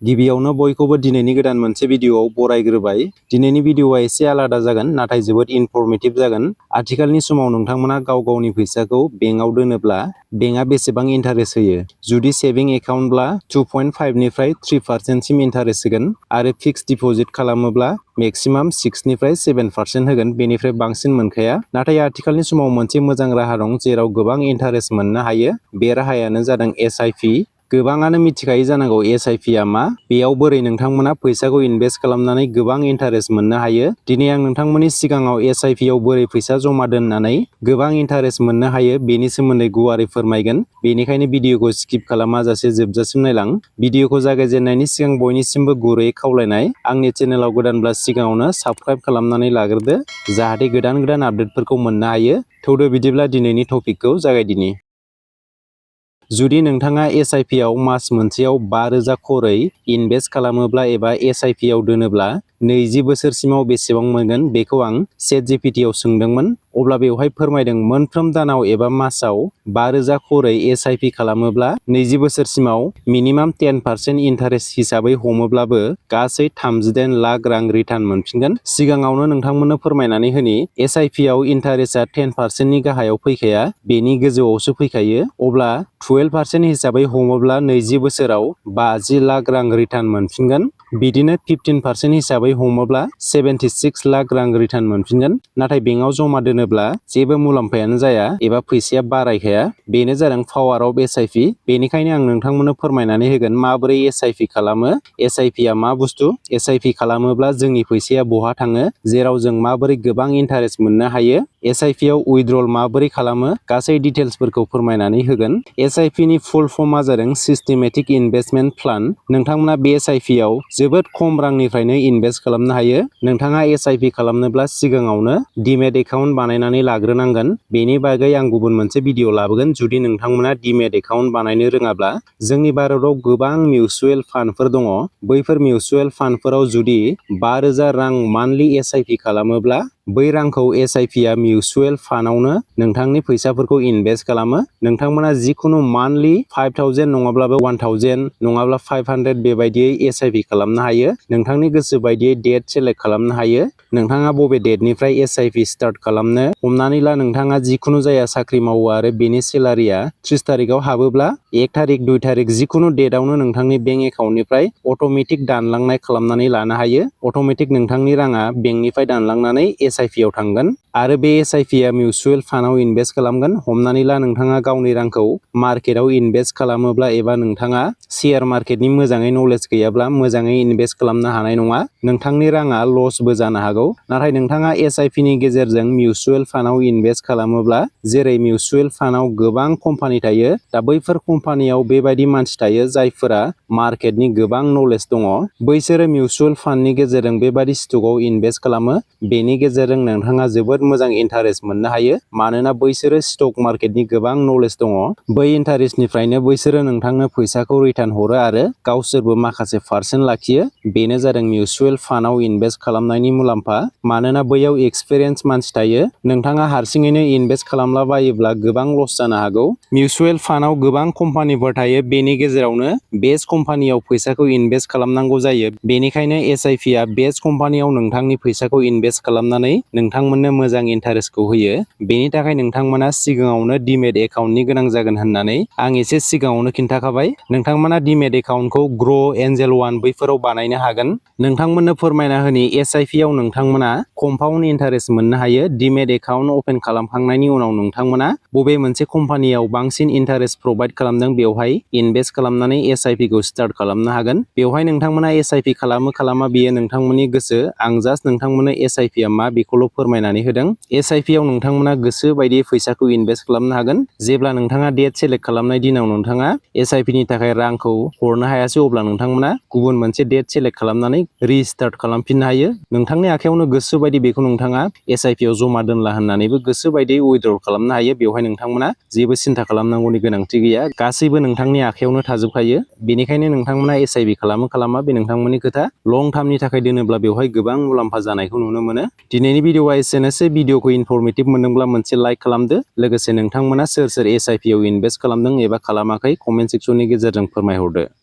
गिबियावनो बयखौबो दिनैनि गोदान मोनसे भिडियोआव बरायग्रोबाय। दिनैनि भिडियोआ एसे आलादा जागोन नाथाय जोबोद इनफरमेटिभ जागोन। आथिखालनि समाव नोंथांमोना गाव गावनि फैसाखौ बेंकआव दोनोब्ला बेंकआ बेसेबां इन्टारेस्ट होयो। जुदि सेभिं एकाउन्टब्ला 2.5 निफ्राय 3% सिम इन्टारेस्ट होगोन आरो फिक्स्ड डिप'जिट खालामोब्ला मेक्सिमाम 6 निफ्राय 7% होगोन, बेनिफ्राय बांसिन मोनखाया। नाथाय आथिखालनि समाव मोनसे मोजां राहा दं जेराव गोबां इन्टारेस्ट मोननो हायो। बे राहायानो जादों SIP। गोबाङानो मिथिखायो जानांगौ SIP आ मा, बेयाव बोरै नोंथांमोना फैसाखौ इनभेस्ट खालामनानै गोबां इन्टारेस्ट मोननो हायो। दिनै आं नोंथांमोननि सिगाङाव SIP आव बोरै फैसा जमा दोननानै गोबां इन्टारेस्ट मोननो हायो बेनि सोमोन्दै गुवारै फोरमायगोन। बेनिखायनो भिडियोखौ स्किप खालामाजासे जोबजासिम नायलां। भिडियोखौ जागायजेननायनि सिगां बयनिसिमबो गुरैयै खावलायनाय, आंनि चेनेलाव गोदानब्ला सिगाङावनो साबस्क्राइब खालामनानै लाग्रोदो जाहाथे गोदान आपडेटफोरखौ मोननो हायो। थौदो बिदिब्ला दिनैनि टपिकखौ जागायदिनि। जुदि नोंथाङा SIP आव मास मोनसेयाव 5,000 खरै इनभेस्ट खालामोब्ला एबा SIP आव दोनोब्ला 20 बोसोरसिमाव बेसेबां मोनगोन बेखौ आं ChatGPT आव सोंदोंमोन। अब्ला बेवहाय फोरमायदों मोनफ्रोम दानाव एबा मासाव 5,000 खरै SIP खालामोब्ला 20 बोसोरसिमाव मिनिमाम 10% इन्टारेस्ट हिसाबै हमोब्लाबो गासै 38 लाख रां रिटार्न मोनफिनगोन। सिगाङावनो नोंथांमोननो फोरमायनानै होनि SIP आव इन्टारेस्टआ 10% नि गाहायाव फैखाया, बेनि गोजौआवसो फैखायो। अब्ला 12% हिसाबै हमोब्ला 20 बोसोराव 50 लाख रां रिटार्न मोनफिनगोन। बिदिनो 15% हिसाबै हमोब्ला 76 लाख रां रिटार्न मोनफिनगोन। नाथाय बेंकआव जमा दोनोब्ला जेबो मुलाम्फायानो जाया एबा फैसाया बारायखाया। बेनो जादों पावार अफ SIP। बेनिखायनो आं नोंथांमोननो फोरमायनानै होगोन माबोरै SIP खालामो। SIP आ मा बुस्थु, SIP खालामोब्ला जोंनि फैसाया बहा थाङो, जेराव जों माबोरै गोबां इन्टारेस्ट मोननो हायो, SIP आव उइथड्रल माबोरै खालामो, गासै डिटेल्सफोरखौ फोरमायनानै होगोन। SIP नि फुल फर्मआ जादों सिस्टेमेटिक इनभेस्टमेन्ट प्लान। नोंथांमोना बे SIP आव जोबोद खम रांनिफ्रायनो इनभेस्ट खालामनो हायो। नोंथाङा SIP खालामनोब्ला सिगाङावनो डिमेट एकाउन्ट बानायनानै लाग्रोनांगोन। बेनि बागै आं गुबुन मोनसे भिडियो लाबोगोन जुदि नोंथांमोना डिमेट एकाउन्ट बानायनो रोङाब्ला। जोंनि भारताव गोबां मिउचुयेल फान्डफोर दङ। बैफोर मिउचुयेल फान्डफोराव जुदि 5,000 रां मान्थलि SIP खालामोब्ला बै रांखौ SIP आ मिउचुयेल फान्डआवनो नोंथांनि फैसाफोरखौ इनभेस्ट खालामो। नोंथांमोना जिखुनु मान्थलि 5,000 नङाब्लाबो 1,000 नङाब्ला 500 बेबायदियै SIP खालामनो हायो। नोंथांनि गोसो बायदियै डेट सेलेक्ट खालामनो हायो। नोंथाङा बबे डेटनिफ्राय SIP स्टार्ट खालामनो, हमनानै ला नोंथाङा जिखुनु जाया साख्रि मावो आरो बेनि सेलारिया 30 तारिखआव हाबोब्ला 1 तारिख 2 तारिख जिखुनु डेटआवनो नोंथांनि बेंक एकाउन्टनिफ्राय अट'मेटिक दानलांनाय खालामनानै लानो हायो। अट'मेटिक नोंथांनि राङा बेंकनिफ्राय दानलांनानै SIP आव थांगोन आरो बे SIP आ मिउचुयेल फान्डआव इनभेस्ट खालामगोन। हमनानै ला नोंथाङा गावनि रांखौ मार्केटआव इनभेस्ट खालामोब्ला एबा नोंथाङा शेयार मार्केटनि मोजाङै नलेज गैयाब्ला मोजाङै इनभेस्ट खालामनो हानाय नङा। नोंथांनि राङा लसबो जानो हागौ। नाथाय नोंथाङा SIP नि गेजेरजों मिउचुयेल फान्डआव इनभेस्ट खालामोब्ला, जेरै मिउचुयेल फान्डआव गोबां कम्पानि थायो, दा बैफोर कम्पानियाव बेबायदि मानसि थायो जायफोरा मार्केटनि गोबां नलेज दङ। बैसोरो मिउचुयेल फान्डनि गेजेरजों बेबायदि स्टकआव इनभेस्ट खालामो। बेनि गेजेरजों नोंथाङा जोबोद मोजां इन्टारेस्ट मोननो हायो मानोना बैसोरो स्टक मार्केटनि गोबां नलेज दङ। बै इन्टारेस्टनिफ्रायनो बैसोरो नोंथांनो फैसाखौ रिटार्न हरो आरो गावसोरबो माखासे पार्सेन्ट लाखियो। बेनो जादों मिउचुयेल फान्डआव इनभेस्ट खालामनायनि मुलाम्फा, मानोना बैयाव एक्सपिरियेन्स मानसि थायो। नोंथाङा हारसिङैनो इनभेस्ट खालामला बायोब्ला गोबां लस जानो हागौ। मिउचुयेल फान्डआव गोबां कम्पानिफोर थायो, बेनि गेजेरावनो बेस्ट कम्पानियाव फैसाखौ इनभेस्ट खालामनांगौ जायो। बेनिखायनो SIP आ बेस्ट कम्पानियाव नोंथांनि फैसाखौ इनभेस्ट खालामनानै नोंथांमोननो मोजां इन्टारेस्टखौ होयो। बेनि थाखाय नोंथांमोना सिगाङावनो डिमेट एकाउन्टनि गोनां जागोन होननानै आं एसे सिगाङावनो खिन्थाखाबाय। नोंथांमोना डिमेट एकाउन्टखौ ग्र', एन्जेल वान बैफोराव बानायनो हागोन। नोंथांमोननो फोरमायना होनि SIP आव नोंथांमोना कम्पाउन्ड इन्टारेस्ट मोननो हायो। डिमेट एकाउन्ट अपेन खालामखांनायनि उनाव नोंथांमोना बबे मोनसे कम्पानियाव बांसिन इन्टारेस्ट प्रभाइड खालामदों बेवहाय इनभेस्ट खालामनानै SIP खौ स्टार्ट खालामनो हागोन। बेवहाय नोंथांमोना SIP खालामो खालामा बेयो नोंथांमोननि गोसो। आं जास्ट नोंथांमोननो SIP आ मा बेखौल' फोरमायनानै होदों। SIP आव नोंथांमोना गोसो बायदि फैसाखौ इनभेस्ट खालामनो हागोन। जेब्ला नोंथाङा डेट सेलेक्ट खालामनाय दिनाव नोंथाङा SIP नि थाखाय रांखौ हरनो हायासै, अब्ला नोंथांमोना गुबुन मोनसे डेट सेलेक्ट खालामनानै रिस्टार्ट खालामफिननो हायो। नोंथांनि आखायावनो गोसो बायदि बेखौ नोंथाङा SIP आव जमा दोनला होननानैबो गोसो बायदि उइथड्र खालामनो हायो। बेवहाय नोंथांमोना जेबो सिन्था खालामनांगौनि गोनांथि गैया, गासैबो नोंथांनि आखायावनो थाजोबखायो। बेनिखायनो नोंथांमोना SIP खालामो खालामा बे नोंथांमोननि खोथा। लं टार्मनि थाखाय दोनोब्ला बेवहाय गोबां मुलाम्फा जानायखौ नुनो मोनो। दिनैनि भिडियोआ एसेनोसै। भिडियोखौ इनफरमेटिभ मोनदोंब्ला मोनसे लाइक खालामदो। लोगोसे नोंथांमोना सोर सोर SIP आव इनभेस्ट खालामदों एबा खालामाखै कमेन्ट सेक्सननि गेजेरजों फोरमायहरदो।